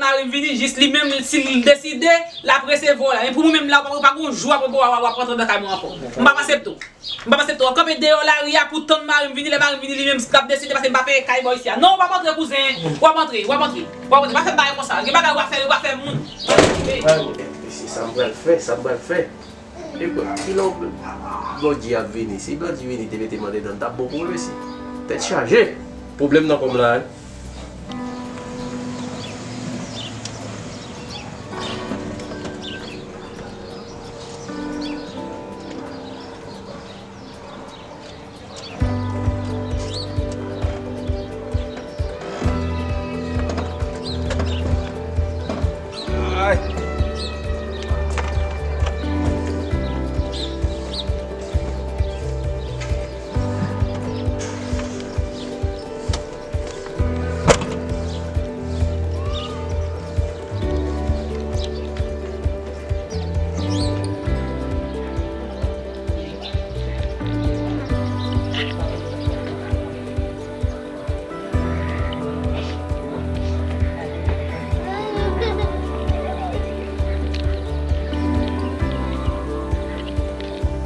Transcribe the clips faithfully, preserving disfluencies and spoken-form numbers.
Mari m vini, jis li menm, si l deside, l ap resevwa w la. Men pou mwen menm la, w pa, w pa gon jou apre w ap rantre nan kay mwen ankò. M p ap aksepte w. M p ap aksepte w. W ap kanpe deyò lari a pou tann mari m vini. Lè mari m vini, li menm, l ap deside, paske m pa peye kay bò isi a. Non, w ap antre, kouzen. W ap antre, w ap antre. W ap antre. Pa fè m bagay konsa. Gen bagay w ap fè, w ap fè moun. Mesi, sa m pral fè, sa m pral fè. E bò, kilè Blondie ap vini? Si Blondie vini te mete m andedan, l t ap bon pou mwen, mesi. Tèt chaje. Pwoblèm nan kò m la, wi.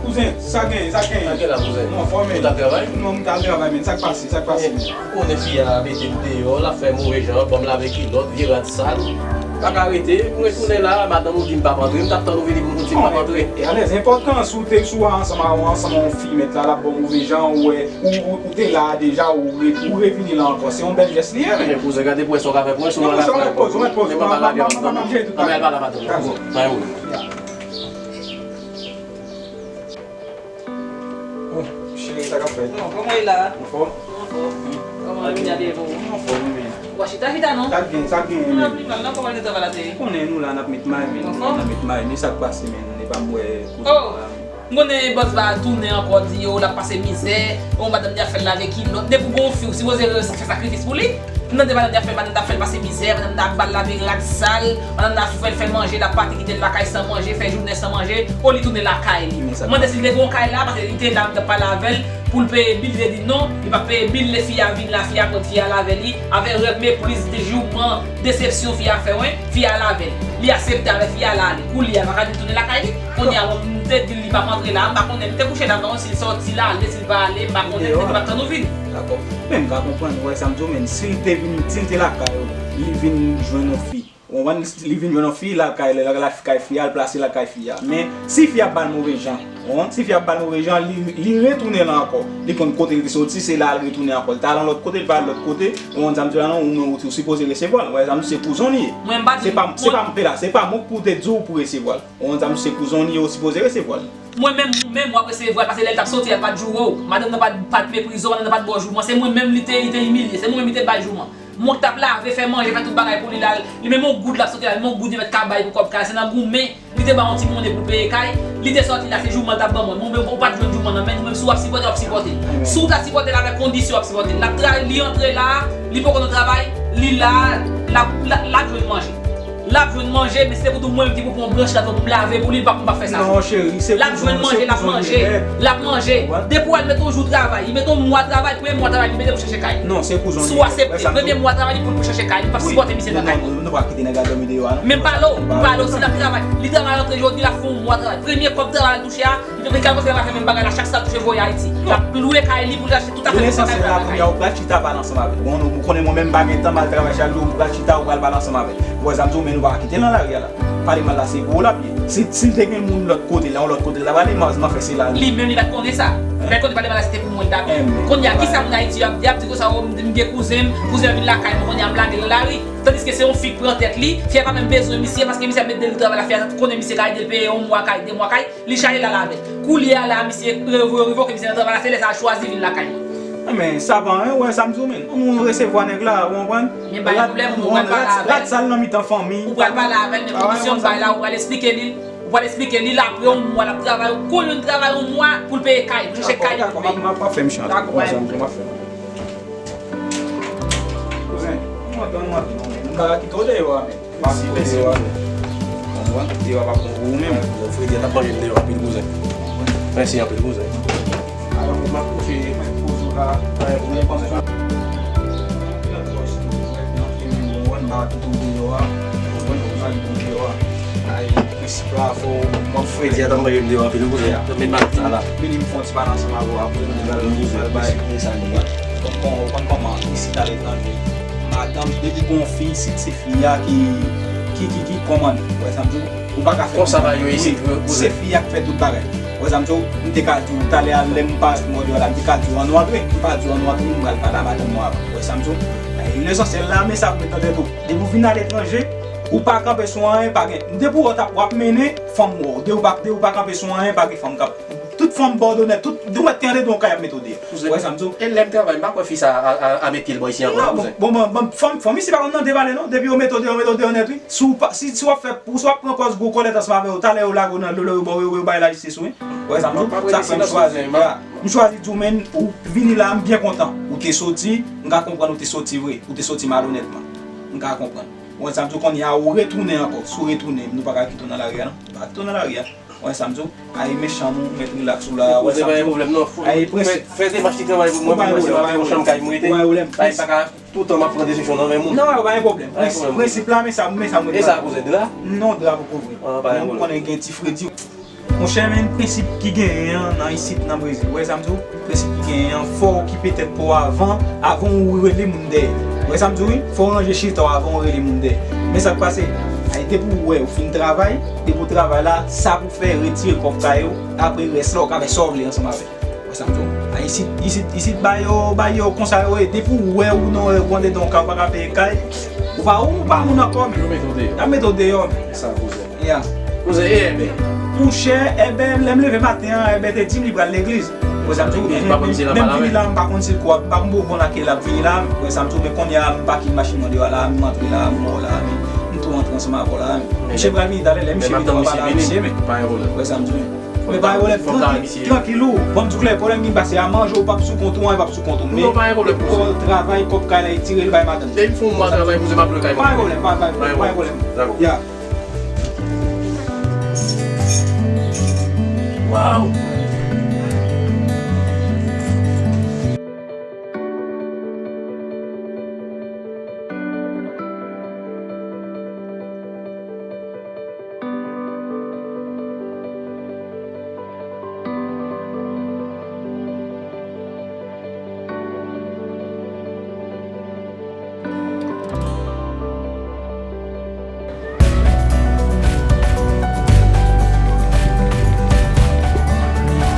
Kouzen, sa gen, sa gen. Sa gen la, kouzen? Ou anfòm, men. Ou t al travay? Non, m t al travay, men. Sa k pase, sa k pase, men? Ou konnen fi a mete m deyò, l ap fè move jan, ban m lave kilòt, vye rad sal. Pa ka rete, m retounen la, madanm ou di m p ap antre, m t ap tann ou vini pou m konn si m p ap antre. E alèz, enpòtan, si w te, si w ansanm a, ansanm a yon fi, mèt la, l ap ba w move jan, ou wè, ou, ou, ou te la a deja, ou re-, ou revini la ankò. Se yon bèl jès li ye, men. Men kouzen, gade pou wè sa w ka fè pou mwen, si w pa ka fè pou mwen. Men mwen pa ka fè ansanm. Ann al pale a madanm ou. Bay ou. Oh, cheri, sa k ap fèt? Non, kòman w ye la? Anfòm? Anfòm. Kòman w ye, Dèvo? Anfòm, men. W a chita, chita, non? Sa k gen, sa k gen, men? Anfòm, non, kòman w ye, travay la, te? Konnen nou la, n ap met may, men. Anfòm? N ap met may, men sa k pase, men? Epa m wè kote la. M konnen bòs ba tounen ankò, di yo l ap pase mizè, yon madanm li ap fè l lave kilòt. Depi w gon fi, ou sipoze fè sakrifis pou li. M tande madanm li ap fè, madanm t ap fè l pase mizè, madanm t ap ba l lave rad sal, madanm t ap fè l fè manje, l ap pati kite l lakay san manje, fè jounen san manje, o li tounen lakay li. Mande si li te gon kay la, paske li te la, m t ap pale avè l, pou l peye bil, li te di non, li p ap peye bil, lè fi a vin la, fi a pran fi a lave li, avè rèv, mepriz, jouman, desepsyon fi a fè, wi, fi a lave l. Li aksepte avè fi a la ale. Koulye a, pa ka di l tounen lakay li. Kounye a, mwen, m te di l li p ap antre la, m pa konnen, m te kouche la, m pa konn si l sòti la, ale, si l pa ale, m pa konnen, m te di m ap tann ou vini. Dakò. Men m ka konprann, ou wè sa m di w, men si l te vin, si l te lakay ou, li vin jwenn yon fi. Ou konprann, li vin jwenn yon fi, l al kay, l al kay fi a, l plase lakay fi a. Men, si fi a ap ba l move jan, ou konprann, si fi a ap ba l move jan, li, li retounen la ankò. Li konn kote l te soti, se la l retounen ankò. L t al yon lòt kote, l pa al lòt kote, ou konprann sa m di w la non, ou, ou, ou sipoze resevwa l. Ou wè sa m di w, se kouzon li ye. Mwen, m pa di. Se pa, se pa, m te la, se pa mwen pou te di w pou resevwa l. Ou konprann sa m di w, se kouzon li ye, ou sipoze resevwa l. Mwen menm, ou menm, w ap resevwa l, paske lè l t ap soti a, l pa t joure w. Madanm nan pa t, pa t meprize w, madanm nan pa t ba w jouman. Se mwen menm li te, li te imilye. Se mwen menm li te bay jouman. Mwen k t ap lave, fè manje, fè tout bagay pou li la. Li menm yon goud l ap soti la, li menm yon goud li mèt ka bay pou kòb kay. Se nan goumen, li te ba yon ti monnen pou l peye kay. Li te sòti la, se jouman l t ap ban mwen. Mwen menm, ou pa t jwenn jouman nan men li, ou menm si w ap sipòte, w ap sipòte l. Sou w ta sipòte l avèk kondisyon w ap sipòte l. L ap tra-, li antre la, li poko nan travay, li la, l ap, l ap, l ap jwenn manje. L ap jwenn manje, men se te pou di w mwen menm ki pou pran branch la pou m lave pou li, li p ap, m p ap fè sa. Non, cheri, se pou zon, se pou zon li nèt. L ap jwenn manje, l ap manje, l ap manje. Ou konprann? Depi w al met yon jou travay, li met yon mwa travay, premye mwa travay, li mete pou chache kay. Non, se pou zon li nèt. Si w aksepte, premye mwa travay, li pou l pou chache kay, li p ap sipòte misye nan kay. Non, non, nou pa kite nèg la dòmi deyò a, non. Men m pale w, m pale w, si l ap travay, li travay antre jodi, l ap fè yon mwa travay. Premye kòb travay l touche a, li te vin kay konsa, l ap fè menm bagay la, chak sa l touche voye Ayiti. L ap lwe kay li pou l achte tout afè li nan kay la. Jounen sanse la, kounye a, ou pral chita pale ansanm avè l. Bon, nou konnen mwen menm m pa gen tan m al travay chak jou, ou pral chita, ou pral pale ansanm avè l. Ou wè sa m di w, men nou pa kite l nan lari a la. Pale mal la, se pou ou l ap ye. Si, si l te gen moun lòt kote, nan yon lòt kote, l t ap ale, m a, m a fè se la. Li menm, li pa t konnen sa. Li pa t konnen pale mal la, se te pou mwen l t ap ye. Kounye a, kisa moun Ayiti yo ap di? Y ap di konsa, o, m gen kouzen m, kouzen m vin lakay mwen, kounye a m lage l nan lari. Tandiske se yon fi k pran tèt li, fi a pa menm bezwen misye, paske misye ap met de li travay la, fi a konnen misye ka ede l peye yon mwa kay, de mwa kay. Li chache l al avè l. Koulye a la, misye revo-, revoke misye nan travay la, se lè sa a l chwazi vin lakay mwen. Enben, sa pa anyen, ou wè sa m di w, men. Nou resevwa nèg la, ou konprann? Men pa gen pwoblèm, ou konprann, pale avè l. Rad sal nan mitan fanmi. Ou pral pale avè l, men kondisyon m bay la, ou pral esplike li. Ou pral esplike li, l apre yon mwa, l ap travay, ou konnen l travay yon mwa pou l peye kay, pou chache kay pou l peye. Dakò, dakò, m ap, m ap fè m chante. Dakò, pa gen pwoblèm. M ap fè. Kouzen, m ap tann, m ap tann, men. M pa ka kite w deyò a, men. Mèsi, mèsi. Konprann? Deyò a p ap bon pou ou menm. Fredi a t ap manje m deyò anpil, kouzen. Mèsi anpil, kouzen. Alò, pou m ap kouche, mwen poze w la. Mwen panse sa. Nan pòch tou, mwen nan fimen, konprann, m pa kite w deyò a. Ay, prensip la, fò w, m ap fredi a, tann mwen, m deyò anpil, wi, kouzen. Yo, men, men, sa la. Vini m fè yon ti pale ansanm avè w, apre, m pral, m pral bay, men sa li ye. Bon, bon, ou konn kòman, isit aletranje, madanm, depi gon fi isit, se fi a ki, ki, ki, ki kòmande. Ou wè sa m di w? Ou pa ka fè konsa, ba yo isit, wi, wi, se fi a k fè tout bagay. Ou wè sa m di w? M te ka di w, talè a, lè m parèt mòde a la, m te ka di w ann antre. M pa di w ann antre, m pral pale a madanm mwen avan. Ou wè sa m di w? Lesansyèl la, men sa pou met nan tèt ou. Depi w vin aletranje, ou pa kanpe sou anyen, pa gen. Depi w wè w t ap, w ap mennen, fanm wè w. Depi w pa, depi w pa kanpe sou anyen, pa gen fanm k ap. Tout fanm ba w donè, tout, depi w wè tande yon kay ap mete w deyò. Ou wè sa m di w? E lè m travay, m pa kwè fi sa a, a, a met pye l bò isi ankò, non, kouzen. Bon, bon, bon, bon, fanm, fanm isi pa konn mande pale, non. Depi yo mete w deyò, yo mete w deyò nèt, wi. Si w pa, si, si w ap fè, si w ap pran pòz gwo kòlèt ansanm avè yo, talè yo lage w nan dlo, yo ba w, yo, yo bay lajistis, wi. Ou wè sa m di w? Sa fè m chwazi, ya. M chwazi di w, men, ou vini la, m byen kontan. Ou te soti, m ka konprann ou te soti vre. Ou te soti malonètman. M ka konprann. Ou wè sa m di w, kounye a ou retounen ankò. Si w retounen, nou pa ka kite w nan lari a, non. Nou pa ka kite w nan lari a. Ou wè sa m di w? Ay, mechan, nou mèt rilaks ou la. Ou wè sa m di w? Ay, prensip. Fè, fè demach li travay pou mwen, pou mwen, se pa yon chanm kay m rete. Ay, pa ka toutan m ap pran desizyon nan men moun. Non, pa gen pwoblèm. Prensip la, men sa, men sa m rete la. E sa, kouzen, dra? Non, dra poko vre. Mwen konnen gen ti fredi. Monchè, men prensip ki genyen an nan isit nan Brezil. Ou wè sa m di w? Prensip ki genyen an, fò w okipe tèt pa w avan, avan w rele moun dèyè. Ou wè sa m di w, wi? Fò w ranje chita w avan w rele moun dèyè. Men sa k pase, ay, depi w wè w fin travay, depi w travay la, sa pou w fè, retire kòb kay ou, apre rès la, w ka fè sa w vle ansanm avè l. Ou wè sa m di w? Ay, isit, isit, isit, ba yo, ba yo konsa yo ye. Depi w wè ou nan, ou andedan yon kay, ou pa ka peye kay, ou pa, ou pa moun ankò, men. Yo mete w deyò. Y ap mete w deyò, men. Sa, kouzen. Ya. Kouzen, e Èbè? Monchè, Èbè, lè m leve maten an, Èbè te di m li pral legliz. Ou wè sa m di w? Menm vini la, m pa konn si l kwè, m pa konn bon bon lakay l ap vini la. Ou wè sa m di w? Men kounye a, m pake machin mwen deyò la, m antre la, m wè w la, men m tou antre ansanm avè w la. Misye pral vini talè, lè misye vini, m pral pale ak misye, men. Ou wè sa m di w? Men pa gen pwoblèm, trankil, trankil ou. Ban m di w klè, pwoblèm ki pase a, manje w p ap sou kont ou, anyen p ap sou kont ou. Men pou travay, kòb kay la, retire l bay madanm. Depi m fè yon mwa travay pou se m ap lwe kay mwen. Pa gen pwoblèm, pa, pa, pa gen pwoblèm. Dakò. Ya. Waw!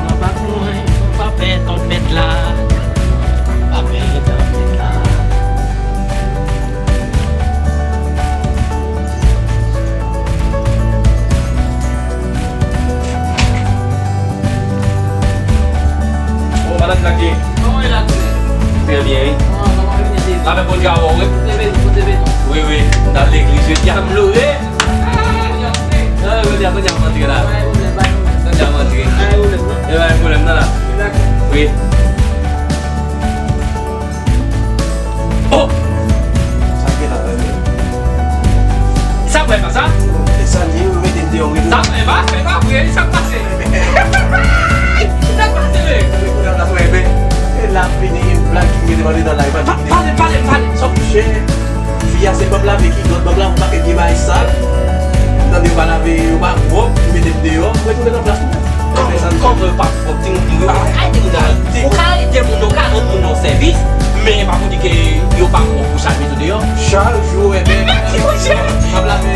Nan pa plen, pa pè tanpèt la. Pa pè tanpèt la. Bon, madanm Jackie. Kòman w ye la, kouzen? Trè byen, wi. Ah, kòman w ye, mèsi. Avèk Bondye avè w, wi. Kote Beton, kote Beton? Wi, wi. M t al legliz jodi a, m loure. Ah, jodi a, jodi a, m antre la. Pa gen pwoblèm, pa gen pwoblèm. Jodi a, m antre. Pa gen pwoblèm, non? E pa gen pwoblèm, non, la. Wi. Oh! Sa gen la, la, la. Sa vre pa sa? E sa li ye, ou mete m deyò, ou rete. Sa vre pa, se pa vre, sa k pase? Sa k pase, men? Kounye a la, frè, men, e la fini, blag ki mete m andedan la, e pa fini. Pale, pale, pale, sa. Monchè, fi a se banm lave kilòt, banm lave yon pakèt vye bagay sal. Tande yo pa lave, yo pa pwòp, li mete m deyò, mwen tounen nan plas mwen. Kòman, kòman yo pa pwòp, timoun, timoun, yo pa ka ede moun nan, ou ka ede moun nan, ou ka rann moun nan sèvis, men pa pou di ke yo pa pwòp pou sa l mete w deyò. Chak jou, e ben, m ap lave,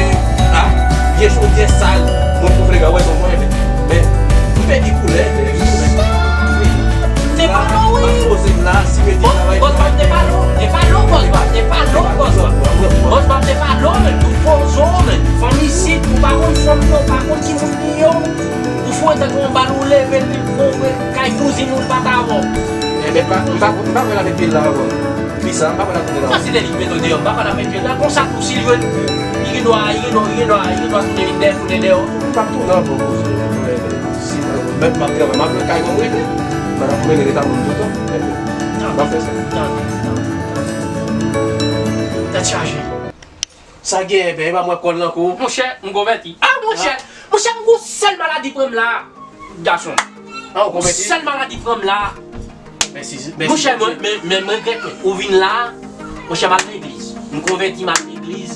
a, vye chodyè sal, mwen pou flega, wè, zonzon, e ben, men, m pèdi koulè, m pèdi koulè. Te pale w, wi. Bòs, bòs, m te pale w, te pale w, bòs, bòs, te pale w, bòs, bòs. Bòs, bòs, te pale w, men, tout poze w, men. Fanm isit, ou pa konn fanm nan, ou pa konn ki moun li ye, ou foure tèt ou anba l, ou leve l, li bon vre, kay kouzin ou, l pa t avè w. Enben, pa, m pa, m pa kwè l avèk pye l la ankò. Fi sa, m pa kwè l ap tounen la. Sa se lè li mete w deyò, m pa kwè l ap met pye l la. Konsa tou, si l jwenn, li gen dwa, li gen dwa, li gen dwa, li gen dwa tounen vin dèyè, tounen dèyè w. M p ap tounen ankò, kouzin. Si, mèt m ap travay, m ap nan kay mwen, m rete. Mwen ap mennen leta moun toutan. Enben, m ap fè sa. Tande, tande, tande. Tèt chaje. Sa gen, enben, e pa mwen kòl nan kou. Monchè, m konvèti. Ah, monchè, monchè, m gon sèl maladi pran m la. Gason. Ah, ou konvèti? Gon sèl maladi pran m la. Mèsi, mèsi. Monchè, mwen, men, men, mwen regrèt, men. Ou vin la, monchè, m al legliz. M konvèti, m al legliz.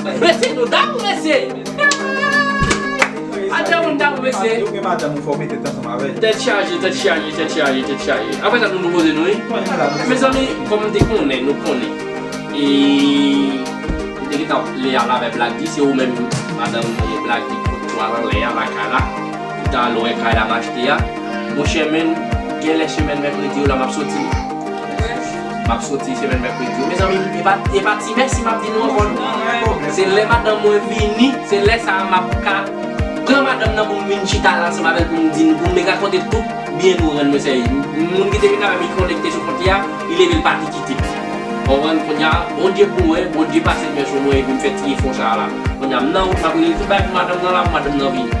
Mesye, nou dabou, mesye. Atè moun dabou, mesye. Ou gen madanm ou fò mete tèt ansanm avè l. Tèt chaje, tèt chaje, tèt chaje, tèt chaje. Apre sa, nou nou poze nou, wi. Mezanmi, kòm m te konnen, nou konnen. E m te gentan ap lè a la avè Black D, se ou menm, madanm, e, Black D, kot pral anlè a, lakay la. Ou ta al wè kay la m achte a. Monchè, men, gen lè semèn mèkredi yo la, m ap soti. M ap soti semèn mèkredi yo. Mezanmi, e pa, e pa ti mèsi m ap di nou ankò, non. Se lè madanm mwen vini, se lè sa a m ap ka pran madanm nan pou m vin chita la ansanm avè l, pou m di nou, pou m rakonte tout byen nou rann mwen sèvis. Moun ki te vin avè m, ki konekte sou kont li a, li leve, l pati kite m. Konprann? Kounye a, Bondye pou mwen, Bondye pase men sou mwen, epi m fè tiye fon sa a la. Kounye a, m nan wout, m ap regle tout bagay pou madanm nan la, pou madanm nan vini.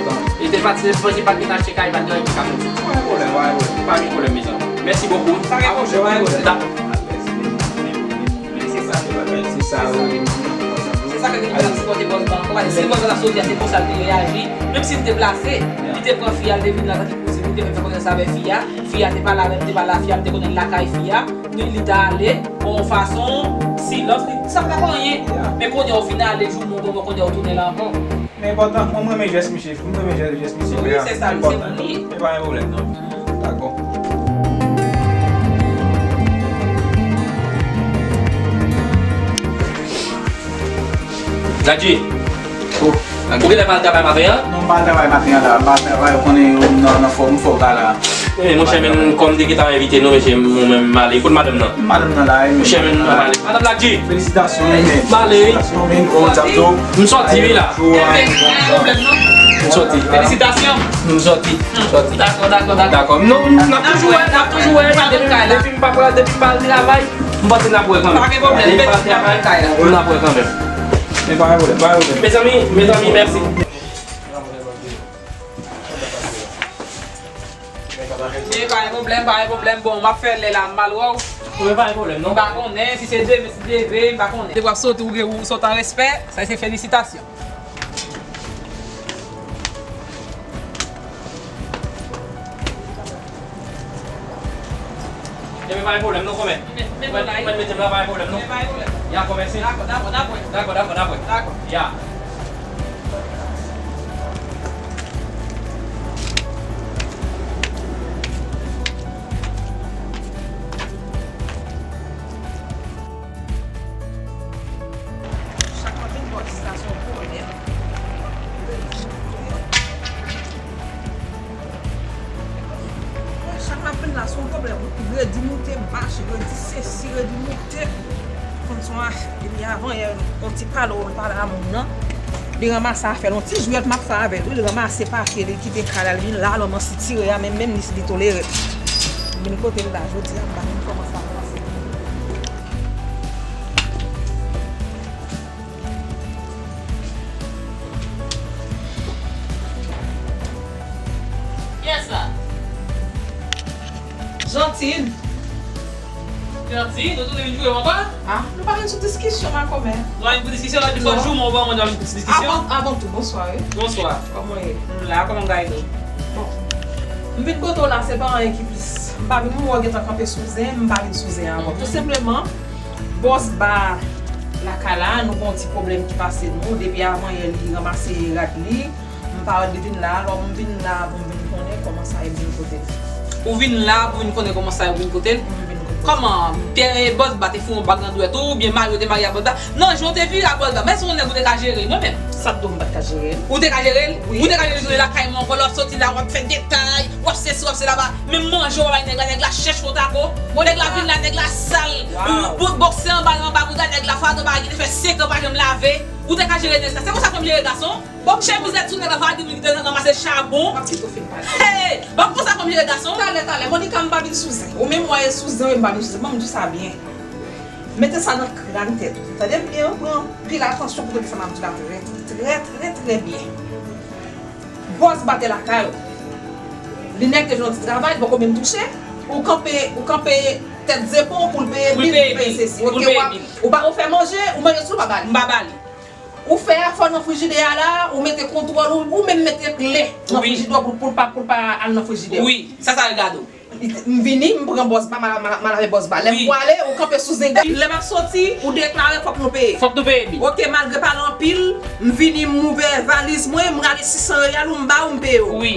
enpòtan. Li te pati, li te pati, pa t vin achte kay, pa t gen anyen pou sa, non. Pa gen pwoblèm, pa gen pwoblèm. Pa gen pwoblèm, mezanmi. Mèsi bokou. Pa gen pwoblèm, pa gen pwoblèm. Dakò. Se sa, se sa, wi. Se sa k fè ke nou ta sipòte bòs la ankò, paske si bòs la soti a, se konsa l te reyaji. Menm si l te plase, li te pran fi a, li te vin la tankou kouzin, li te menm fè konesans avèk fi a. Fi a te pale avè l, te pale a fi a, m te konnen l lakay fi a. Li, li t ale, bon fason, silans, li, sa pa t ap anyen. Men kounye a, w fin ale, jou moun bon, kounye a, w tounen la ankò. Men enpòtan, mwen, m renmen jès misye, m renmen jès, jès misye. Wi, se sa, se pou li. Men pa gen pwoblèm, non. Dakò. Dadji, ou genlè pa al travay maten an? Non, m pa al travay maten an la, m pa al travay, ou konnen, nan, nan fòm, m fò pa la. Wi, monchè, men kòm m te gentan envite nou, mesye, mwen menm m ale. Kote madanm nan? Madanm nan la, wi. Monchè, men m ale. Madanm Dadji. Felisitasyon, men. M ale. Felisitasyon, men. Bon, m t ap di w. M sòti, wi, la. M sòti. Felisitasyon. M sòti. M sòti. Dakò, dakò, dakò. Dakò. Non, n ap toujou wè, n ap toujou wè. Depi, depi m pa pral, depi m pa al travay, m panse n ap wè kanmenm. Pa gen pwoblèm, depi m pa al travay, n ap wè kanmenm. Men pa gen pwoblèm, pa gen pwoblèm. Mezanmi, mezanmi, mèsi. Men pa gen pwoblèm, pa gen pwoblèm. Bon, m ap fè lè la, m al wè w. Wi, pa gen pwoblèm, non. M pa konnen si se demen, si demen, m pa konnen. Depi w ap soti, ou gen, ou sot an respè, sa se felisitasyon. Ebyen, pa gen pwoblèm, non, kòmè. Mwen, mwen mete m la, pa gen pwoblèm, non. Ya, kòmè, si. Dakò, dakò, dakò. Dakò, dakò, dakò. Dakò. Ya. Chak maten, bò di sa se yon pwoblèm. Chak m ap vin la, se yon pwoblèm. Redi moute, mache, redi sesi, redi moute. Konn son a, epi avan yè, yon ti pale, w pale a moun nan. Li ranmase afè l, yon ti jwèt m ap fè avè l. Wi, li ranmase papye, li kite kay la, li vin la, lòm an sitire a, men menm li, li tolere. M vin kote l la, jodi a, m pa konn kòman sa pase. Kiyès la? Jantine. Jantine, ou tounen vin jwe ankò? Ah, nou pa vin sou diskisyon, makomè. Nou pa vin pou diskisyon, nou di fò jou mwen, ou pa mwen, nou vin pou diskisyon. Avan, avan tou, bonswa, wi. Bonswa. Kòman w ye? M la, kòman w gaye tou? Bon. M vin kote w la, se pa anyen ki plis. M pa vin wè w gentan kanpe sou zen, m pa vin sou zen ankò. Tou senpleman, bòs ba lakay la, nou gen yon ti pwoblèm ki pase nou. Depi avan yè, li ranmase rad li. M pa wè l, li vin la, alò m vin la pou m vin konnen kòman sa ye, m vin kote l. Ou vin la pou vin konnen kòman sa ye, ou vin kote l? M vin kote l. Kòman? Pyè, bòs ba te fè yon bag nan dwèt ou, oubyen mari w te marye ak bòs ba? Nan jan w te vire ak bòs ba, men se yon nèg ou te ka jere l, mwen menm. Sa k di w m pa t ka jere l? Ou te ka jere l? Wi. Ou te ka jere l tounen lakay mwen ankò, lè w ap soti la, w ap fè detay, w ap sesi, w ap sela ba. Menm manje w pa bay nèg la, nèg la chèch konn tako. Nèg la vin la, nèg la sal. Waw. Bout bòksè anba, anba bouda nèg la, fwa anba ki te fè senk an pa janm lave. Ou te ka jere nèg sa. Se konsa fò m jere gason? Bon, chemiz sou nèg la, fwa di m ki te ranmase chabon. M ap kite w fin pale. Hey! Bon, konsa fò m jere gason? Talè, talè. Monica, m pa vin sou zen. Ou menm w ale sou zen, wi, m pa vin sou zen. Bon, m di w sa byen. Mete sa nan kràn tèt ou. Tande m byen, pran anpil atansyon pou tande sa m ap di la trè, trè, trè, trè byen. Bòs ba te lakay ou. Li nèg te jwenn yon ti travay, li poko menm touche. Ou kanpe, ou kanpe tèt zepon pou l peye bil, pou l peye sesi. Pou l peye bil. Ou pa, ou fè manje, ou manje sou, ou pa ba li. M pa ba li. Ou fè afè w nan frijidè a la, ou mete kontwòl, ou, ou menm mete kle nan frijidè pou, pou l pa, pou l pa al nan frijidè. Wi, sa, sa regade w. M vini, m pran bòs ba, m al, m al, m al lave bòs ba. Lè m pwale, ou kanpe sou zen. Lè m ap soti, ou deklare fòk nou peye. Fòk nou peye bil. Oke, malgre pale anpil, m vini, m ouvè valiz mwen, m rale sis san reyal ou, m ba ou, m peye w. Wi.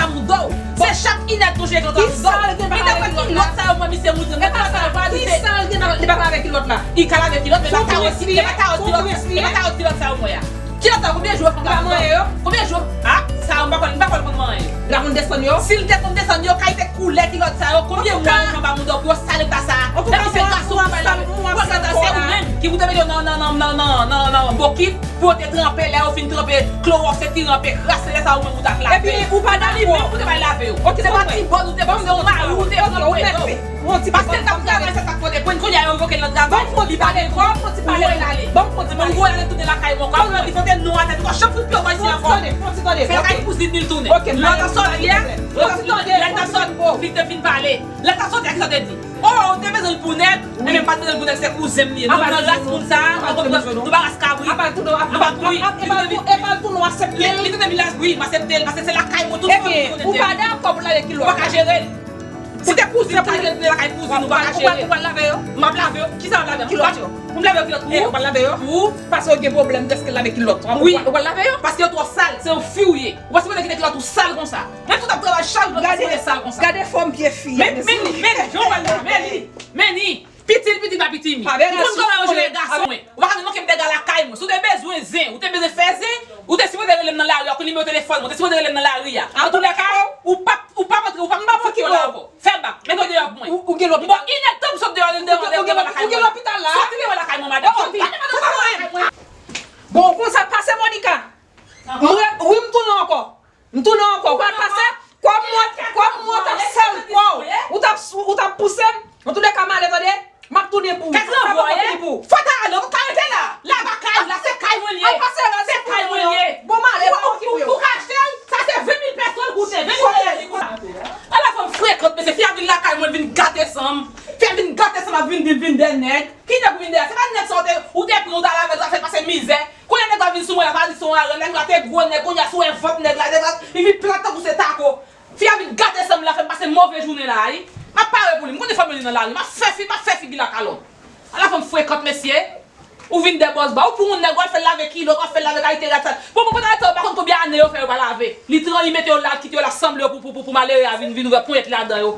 anba mouda w. Se chak inèdtan w chire kilòt anba mouda w. Li ta pran kilòt sa yo, mwen, misye moute. Mwen, kilòt sa yo, pa di se. Kisa l gen nan li pa lave kilòt la? Li ka lave kilòt, men pa kawòt, men pa kawòt kilòt, men pa kawòt kilòt sa yo, mwen, a. Kilòt sa yo, konbyen jou w fè w pa manyen yo? Konbyen jou? A, sa yo, m pa konn, m pa konn konn manyen yo. L pa konn desann yo? Si l te konn desann yo, kalite koulè kilòt sa yo, konbyen mwa yo fè anba mouda w pou yo sal eta sa a? Epi se gason ki bay lave. Ou wè sa, se ou menm ki pou te mete yo nan, nan, nan bokit, pou yo te tranpe, lè yo fin tranpe, klowòks, etsetera, anpe kras, se lè sa a ou menm ou t ap lave. Epi ou pa dakò. Li menm pou te bay lave yo. Se pa ti bòn ou te pran, se yon mari ou te pran pou ede w. Paske l t ap travay, se sa k fè w te pran. Kounye a yo revoke l nan travay, li pa gen kòb, ou voye l ale. Ou voye l ale tounen lakay mwen ankò. Apre li pote non atè, li pa janm fout pye w bò isi ankò. Fè lakay kouzin li tounen. Lè l ta sòti a, lè l ta sòti, li te fin pale. Lè l ta sòti a, kisa l te di? O, ou te bezwen l pou nèg, enben m pa t bezwen l pou nèg, se kouzen m li ye. Nou nan ras moun sa a, nou konprann, nou pa ras kabrit, nou pa kouri. Li te vin, li te vin la, wi, m aksepte l, paske se lakay mwen, tout moun konnen m te vin. Ou pa dakò pou l lave kilòt. Ou pa ka jere l. Si te kouzin, ou pa ka jere l, lakay kouzin, ou pa ka jere l. Ou pral lave yo? M ap lave yo. Kisa w ap lave? Kilòt yo. Pou m lave yo kilòt pou ou? Ou pral lave yo? Pou ou. Paske w gen pwoblèm dèske lave kilòt. Wi. Ou pral lave yo? Paske yo twò sal, se yon fi w ye. Ou pa sipoze kite kilòt ou sal konsa. Menm si w t ap travay chak jou, kilòt ou pa sipoze sal konsa. Gade fòm pye fi a, mesye. Men, men, men, jan w wè l la, men li, men li. Piti l piti, pa piti mi. Ou konn kòman yo jere gason, wi. Ou pa ka vin manke m dega lakay mwen. Si w te bezwen zen, ou te bezwen fè zen, ou te sipoze rele m nan lari a, ou konn nimewo telefòn mwen, ou te sipoze rele m nan lari a. Antoulèka, ou p ap, ou p ap antre, ou p ap, m p ap antre yo la ankò. Fè bak, mete w deyò pou mwen. Ou gen lopital. Bon, inèdtan pou sot deyò, deyò, deyò lakay mwen. Ou gen lopital la. Soti deyò lakay mwen, madanm. Soti. Bon, konsa pase Monica. Mwen, wi, m tounen ankò. M tounen ankò. Ou pa pase? Kòm mwen, kòm mwen t ap sèl kò w, ou t ap, ou t ap pouse m. Antoulèka, m ale, tande. M ap tounen pou ou. Kèk ranvwaye. Fò ta ale, ou pa ka rete la. La pa kay ou, la se kay mwen li ye. Se kay mwen li ye. Bon, m ale, pa okipe yo. Ou ka achte l, sa se ven mil pèso l koute, ven mil pèso li koute. Ala fanm frekant, mesye, fi a vin lakay mwen, vin gate san m. Fi a vin gate san m, ap vin di l vin dèyè nèg. Ki nèg ou vin dèyè? Se pa nèg sa ou te, ou te pran, ou t al avè l, ou t ap fè l pase mizè. Kounye a nèg la vin sou mwen la, pa di se yon aran, nèg la te gwo nèg, kounye a si w wè vant nèg la, nèg la, li vin plat tankou se tako. Fi a vin gate san m la, fè m pase move jounen la, wi. M ap pare pou li, m konnen fanmi li nan lari, m ap fè fi, m ap fè figi l ak kalòt. Ala fanm frekant, mesye. Ou vin dèbòs ba, ou pou yon nèg, w al fè l lave kilòt, w al fè l lave kalite rad sa. Bon, bon, pandan tan, ou pa konn konbyen ane yo fè yo pa lave. Li tran, li mete yo la, li kite yo la, sanble yo pou, pou, pou, pou malere a vin, vin ouvè ponyèt li ladan yo.